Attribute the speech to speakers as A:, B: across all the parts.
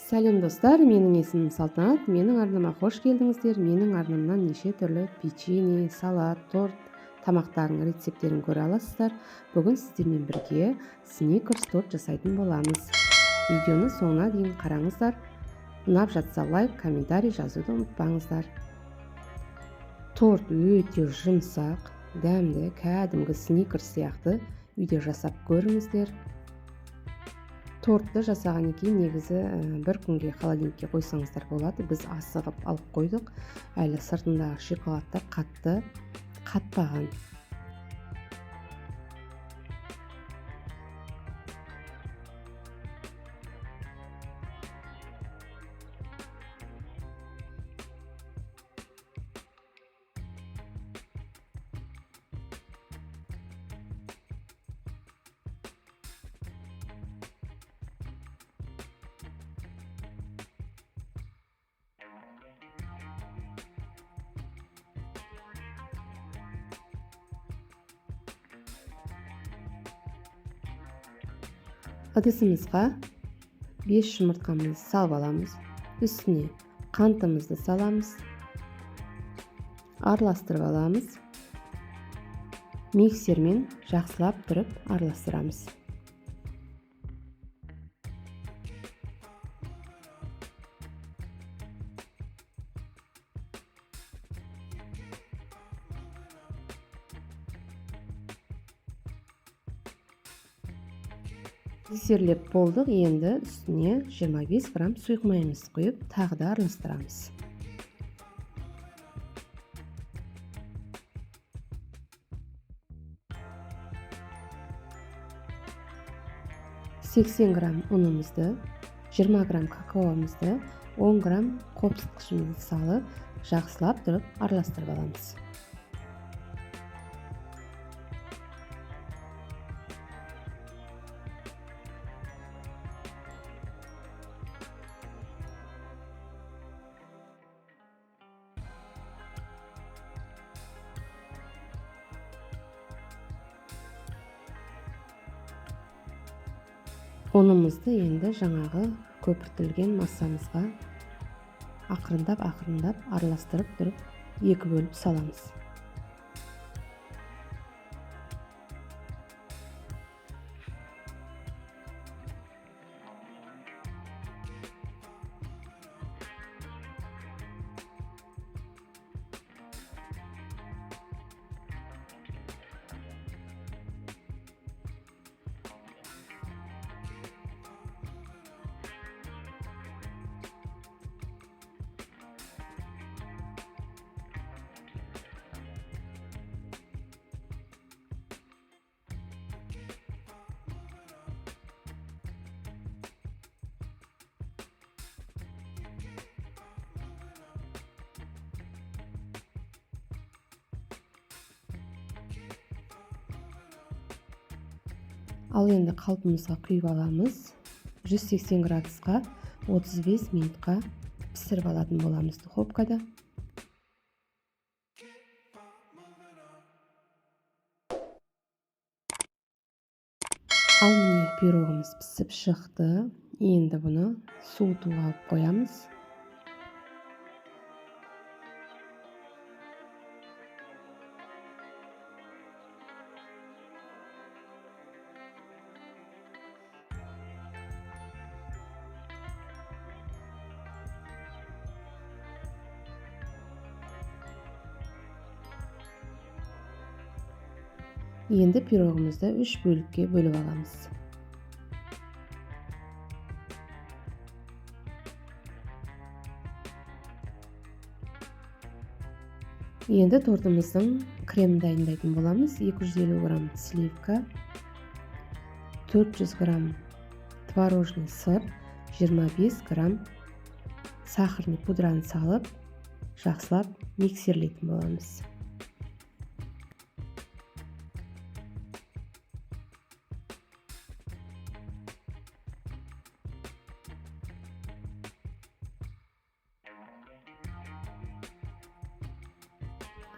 A: Сәлем, достар! Менің есімім Салтанат. Менің арнама қош келдіңіздер. Менің арнамнан неше түрлі печенье, салат, торт тамақтарының рецепттерін көре аласыздар. Бүгін сіздермен бірге Сникерс торт жасайтын боламыз. Видеоны соңына дейін қараңыздар. Ұнап жатса, лайк, комментарий жазуды ұмытпаңыздар. Торт өте жұмсақ, дәмді, кәдімгі Сникерс сияқты. Үйде жасап көріңіздер. Тортты жасағаннан кейін негізі бір күнге холодильникке қойсаңыздар болады. Біз асығып алып қойдық, әлі сыртындағы шоколадтар қатты қатпаған. Ыдысымызға 5 жұмыртқамызды салып аламыз. Үстіне қантымызды саламыз, араластырып аламыз. Миксермен жақсылап тұрып араластырамыз. Миксерлеп болдық. Енді үстіне 25 грамм сұйық майымызды құйып, тағы да араластырамыз. 80 грамм ұнымызды, 20 грамм какаомызды, 10 грамм қопсытқышымызды салып, жақсылап тұрып араластырып аламыз. Ұнымызды енді жаңағы көпіртілген массамызға ақырындап ақырындап араластырып тұрып, екі бөліп саламыз. Ал енді қалпымызға құйып аламыз. 180 градусқа 35 минутқа пісіріп алатын боламыз духовкада. Ал міне, пирогымыз пісіп шықты. Енді бұны суытуға алып қоямыз. Енді пирогымызды үш бөлікке бөліп аламыз. Енді тортымыздың кремін дайындайтын боламыз. 250 грамм сливка, 400 грамм творожный сыр, 25 грамм сахарный пудраны салып, жақсылап миксерлейтін боламыз.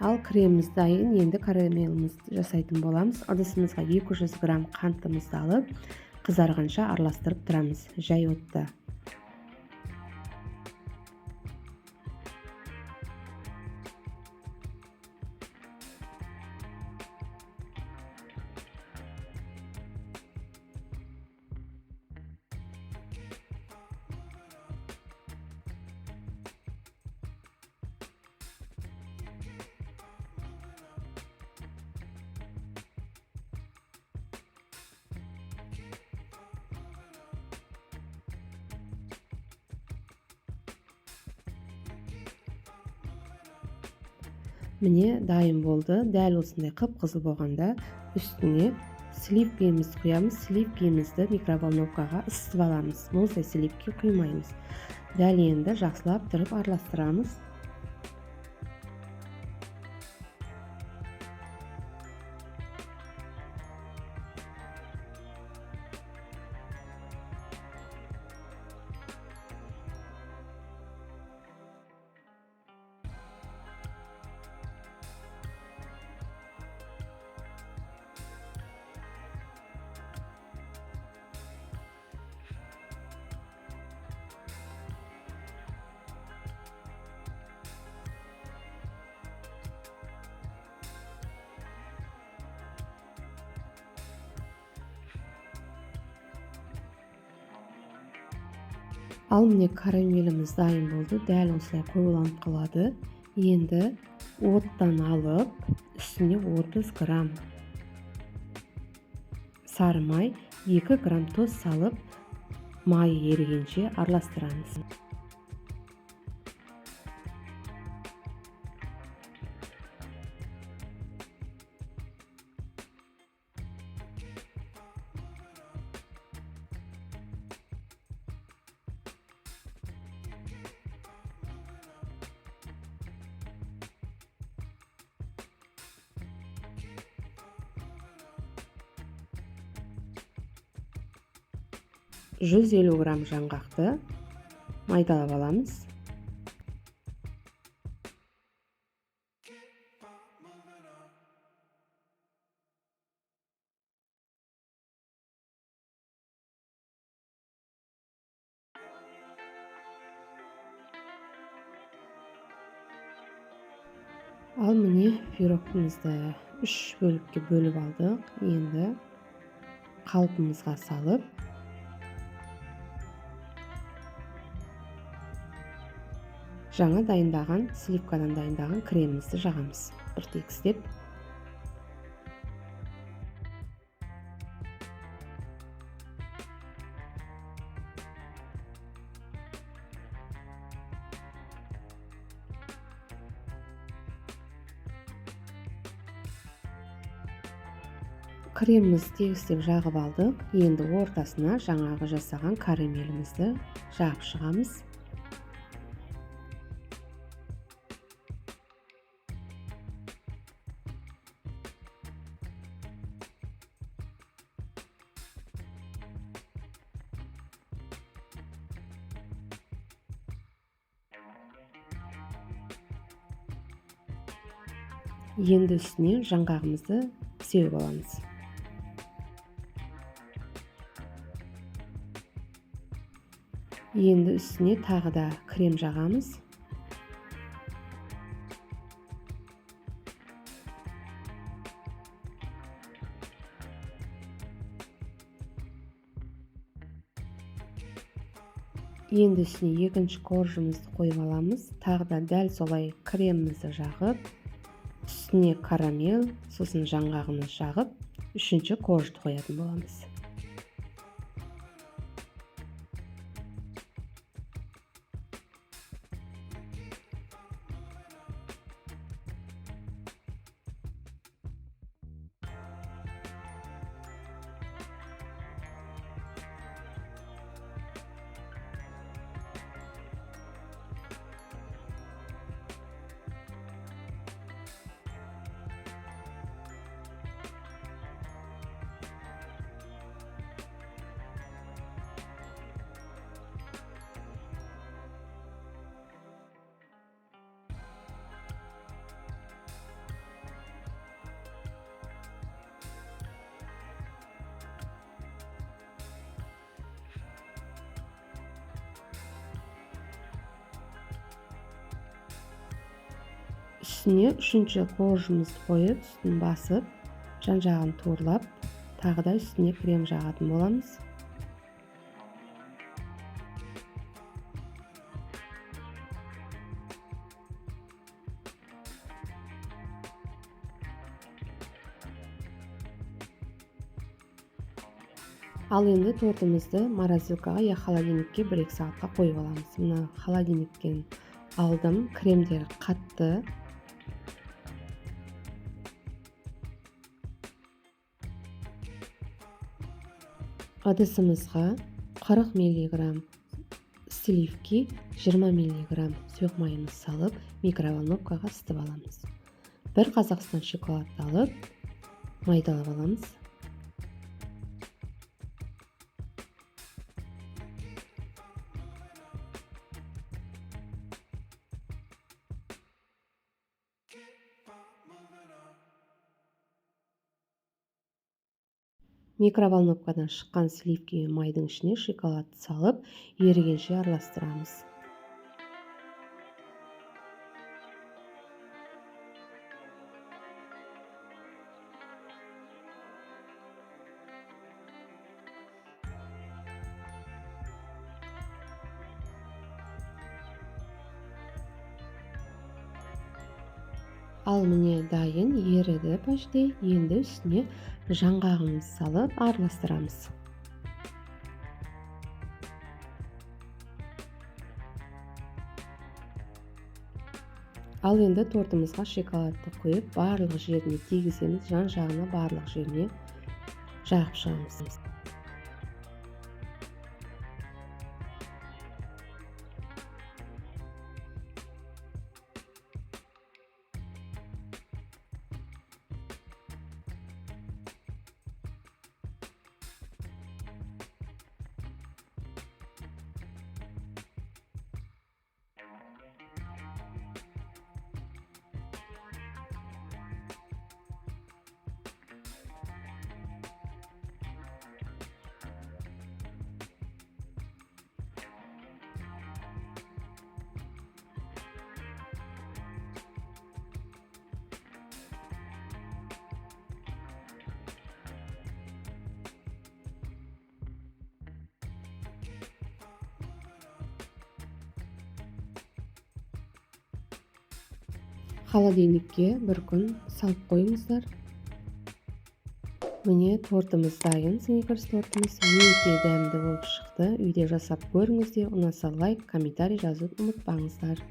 A: Ал креміміз дайын. Енді карамелімізді жасайтын боламыз. Ыдысымызға 200 грамм қантымызды алып, қызарғанша араластырып тұрамыз жай отта. Міне, дайын болды. Дәл осындай қып-қызыл болғанда үстіне сливкемізді құямыз. Сливкемізді микроволновкаға ысытып аламыз. Мұздай сливке құймаймыз. Дәл енді жақсылап тұрып араластырамыз. Ал міне, карамеліміз дайын болды. Дәл осылай қоюланып қалады. Енді оттан алып, үстіне 30 грамм сары май, 2 грамм тұз салып, майы ерігенше араластырамыз. 150 грамм жаңғақты майдалап аламыз. Ал міне, пирогымызды 3 бөлікке бөліп алдық. Енді қалпымызға салып, жаңа дайындаған, сливкадан дайындаған кремімізді жағамыз. Бір тегістеп. Кремімізді тегістеп жағып алдық. Енді ортасына жаңағы жасаған карамелімізді жағып шығамыз. Енді үстіне жаңғағымызды сеуіп аламыз. Енді үстіне тағы да крем жағамыз. Енді үстіне екінші коржымызды қойып аламыз. Тағы да дәл солай кремімізді жағып, үстіне карамель, сосын жаңғағымызды жағып, үшінші коржды қоятын боламыз. Үстіне үшінші коржымызды қойып, үстін басып, жан-жағын турлап, тағы да үстіне крем жағатын боламыз. Ал енді тортымызды морозилкаға я холодильникке 1-2 сағатқа қойып аламыз. Мына холодильниктен алдым, кремдері қатты. Ыдысымызға 40 миллиграмм сливки, 20 миллиграмм сұйық майымыз салып, микроволновкаға ысытып аламыз. Бір Қазақстан шоколадты алып, майдалап аламыз. Микроволновкадан шыққан сливки мен майдың ішіне шоколадты салып, ерігенше араластырамыз. Ал міне дайын, еріді почти. Енді үстіне жаңғағымызды салып араластырамыз. Ал енді тортымызға шоколадты құйып, барлық жеріне тигіземіз, жан-жағына, барлық жеріне жағып шығамыз. Холодильникке бір күн салып қойыңыздар. Міне тортымыз дайын, Сникерс тортымыз өте дәмді болып шықты. Үйде жасап көріңіздер, ұнаса лайк, комментарий жазуды ұмытпаңыздар.